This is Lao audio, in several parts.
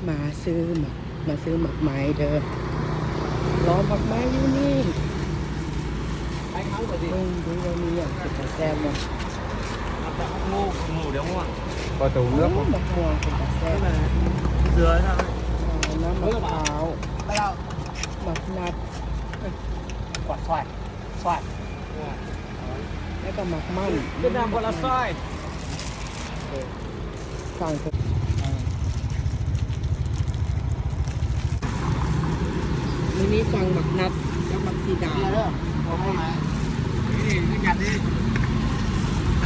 ມາຊື້ໝາກ ມາຊື້ໝາກໄມ້ເດີ. ລໍໝາກໄມ້ຢູ່ນີ້. ເບິ່ງດູວ່າມີຫຍັງເປັນຕາແຊບບໍ່. ປະຕູເລືອກ ໂອ້ ໝາກມ່ວງເປັນຕາແຊບ. ເສືອນະ ເອີ ນ້ຳມະພ້າວ ໝາກນັດ ກວາດຊອຍ ຊອຍ ແລ້ວກໍໝາກມັນ ເປັນນ້ຳຄົນລະຊອຍ. ເອີ ສັ່ງເຖາະ. ມື້ນີ້ສັ່ງໝາກນັດກັບໝາກສີດາ ເດີ ນີ້ຄືກັນເດ້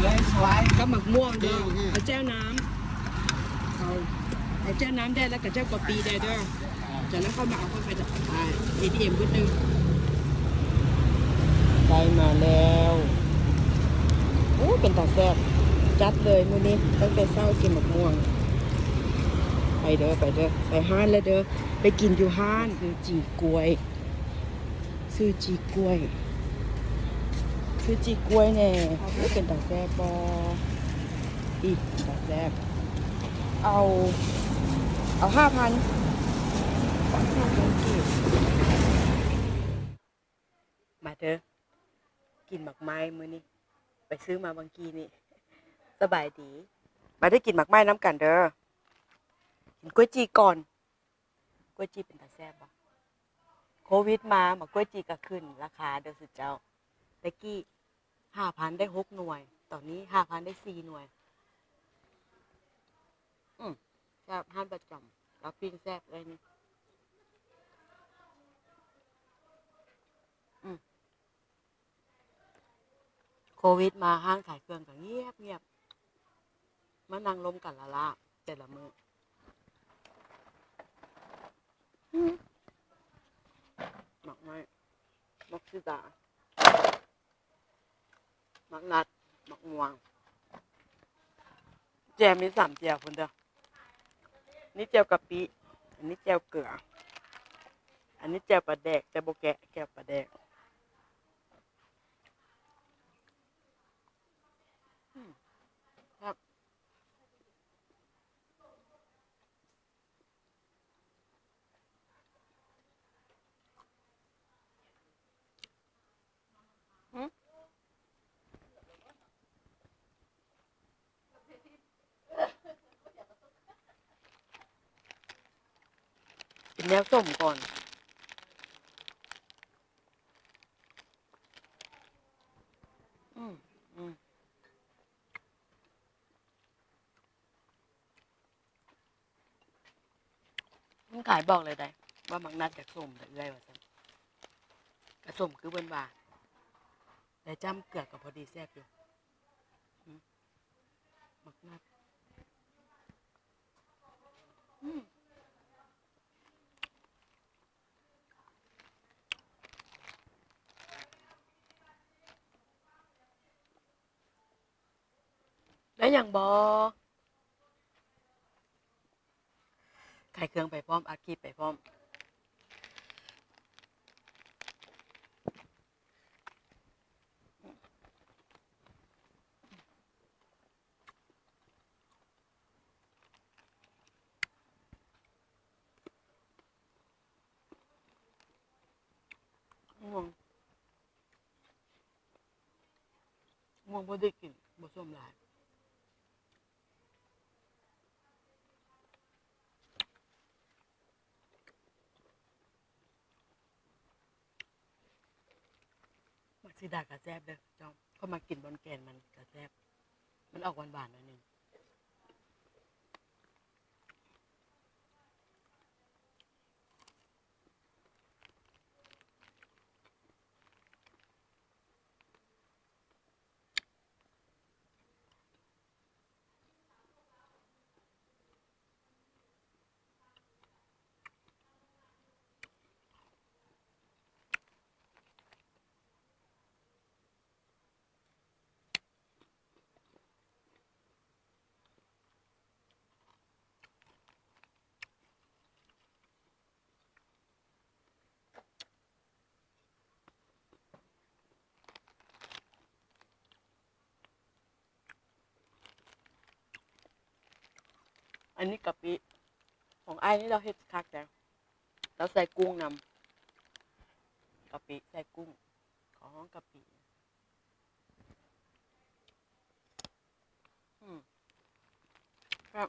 ເລີຍ ຊອຍ ກັບໝາກມ່ວງເດີ. ໂອເຄ ເອົາແຈ່ວນ້ຳ ເອົາ ເອົາແຈ່ວນ້ຳແດ່ ແລ້ວກໍແຈ່ວກະປິແດ່ເດີ. ຈາກນັ້ນຄ່ອຍມາເອົາ ຄ່ອຍໄປ ອ່າ ເອທີເອັມ ບຶດໜຶ່ງ. ໄດ້ມາແລ້ວ. ໂອ້ ເປັນຕາແຊບ. ຈັດເລີຍມື້ນີ້ ຕັ້ງແຕ່ເຊົ້າກິນໝາກມ່ວງ. ໄປເດີ ໄປເດີ ໄປຮ້ານແລ້ວເດີ. ໄປກິນຢູ່ຮ້ານ ຊື້ຈີ່ກ້ວຍ ຊື້ຈີ່ກ້ວຍ ຊື້ຈີ່ກ້ວຍແດ່. ໂອ້ ເປັນຕາແຊບບໍ່? ອີ ເປັນຕາແຊບ. ເອົາ ເອົາຫ້າພັນ ຫ້າພັນກີບ. ມາເດີ ກິນໝາກໄມ້ມື້ນີ້ ໄປຊື້ມາຫວ່າງກີ້ນີ້. ສະບາຍດີ. ມາເດີ ກິນໝາກໄມ້ນຳກັນເດີ. ກິນກ້ວຍຈີ່ກ່ອນ. ກ້ວຍຈີ່ເປັນຕາແຊບບໍ່? ໂຄວິດມາ ໝາກກ້ວຍຈີ່ກໍຂຶ້ນລາຄາເດີຊຸເຈົ້າ. ແຕ່ກີ້ຫ້າພັນໄດ້ຫົກໜ່ວຍ ຕອນນີ້ຫ້າພັນໄດ້ສີ່ໜ່ວຍ. ອືມ ແຊບ ຮ້ານປະຈຳ ລາວປີ້ງແຊບເລີຍນີ້. ອືມ ໂຄວິດມາ ຮ້ານຂາຍເຄື່ອງກໍງຽບໆ ມານັ່ງລົມກັນລ້າໆ ແຕ່ລະມື້. ໝາກໄມ້ ໝາກສີດາ ໝາກນັດ ໝາກມ່ວງ. ແຈ່ວມີສາມແຈ່ວພຸ້ນເດີ. ນີ້ແຈ່ວກະປິ ອັນນີ້ແຈ່ວເກືອ ອັນນີ້ແຈ່ວປາແດກ ແຕ່ບໍ່ແກະ ແກະປາແດກ. ອືມ ແຊບ. ກິນແນວສົ້ມກ່ອນ. ອືມ ອືມ. ມັນຂາຍບອກເລີຍໄດ໋ ວ່າໝາກນັດຈະສົ້ມເດີເອື້ອຍວ່າຊັ້ນ. ກະສົ້ມຄືເພິ່ນວ່າ ແຕ່ຈ້ຳເກືອກໍພໍດີແຊບຢູ່. ອືມ ໝາກນັດ ອືມ. ໄດ້ຫຍັງບໍ່? ຂາຍເຄື່ອງໄປພ້ອມ ອັດຄລິບໄປພ້ອມ. ມ່ວງ ມ່ວງບໍ່ໄດ້ກິນ ບໍ່ສົ້ມຫຼາຍ. ໝາກສີດາກະແຊບເດີເຈົ້າ. ຂ້ອຍມັກກິນບ່ອນແກ່ນມັນກະແຊບ. ມັນອອກຫວານໆ ໜ້ອຍໜຶ່ງ. ອັນນີ້ກະປິ ຂອງອ້າຍນີ້ລາວເຮັດຄັກໃດ໋ ລາວໃສ່ກຸ້ງນຳ ກະປິ ໃສ່ກຸ້ງ ເຂົ້າຫ້ອງກະປິ ອືມ ແຊບ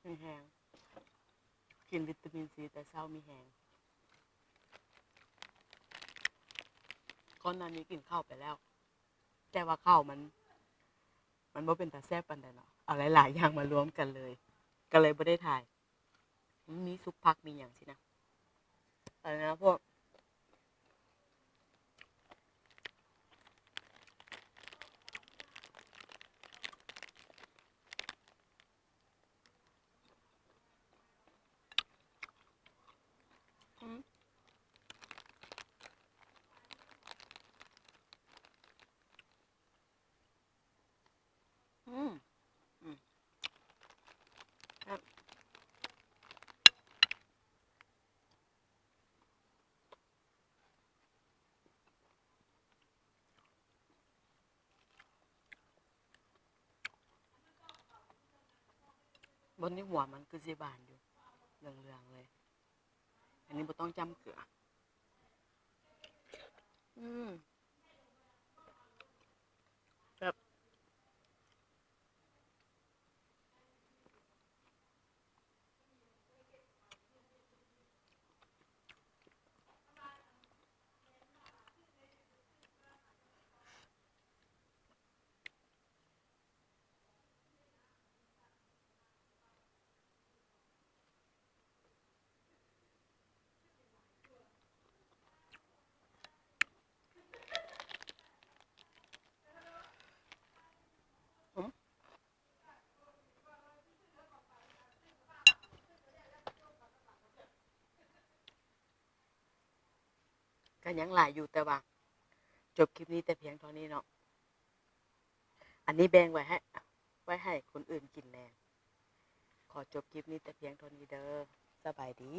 ມີແຮງ ກິນວິຕາມິນຊີແຕ່ເຊົ້າມີແຮງ. ກ່ອນໜ້ານີ້ກິນເຂົ້າໄປແລ້ວ ແຕ່ວ່າເຂົ້າມັນ ມັນບໍ່ເປັນຕາແຊບປານໃດເນາະ ເອົາຫຼາຍໆຢ່າງມາລວມກັນເລີຍ ກໍເລີຍບໍ່ໄດ້ຖ່າຍ. ມັນມີຊຸບຜັກມີຫຍັງຊີ້ນະ ໄປນະພວກ ອືມ ອືມ ອືມ ແຊບ. ເບິ່ງໃນຫົວມັນຄືຊິບານຢູ່ ເຫຼືອງໆເລີຍ. ອັນນີ້ບໍ່ຕ້ອງຈ້ຳເກືອ. ອືມ ແຊບ. ກໍຍັງຫຼາຍຢູ່ ແຕ່ວ່າຈົບຄລິບນີ້ແຕ່ພຽງເທົ່ານີ້ເນາະ. ອັນນີ້ແບ່ງໄວ້ໃຫ້ ໄວ້ໃຫ້ຄົນອື່ນກິນແດ່. ຂໍຈົບຄລິບນີ້ແຕ່ພຽງເທົ່ານີ້ເດີ. ສະບາຍດີ.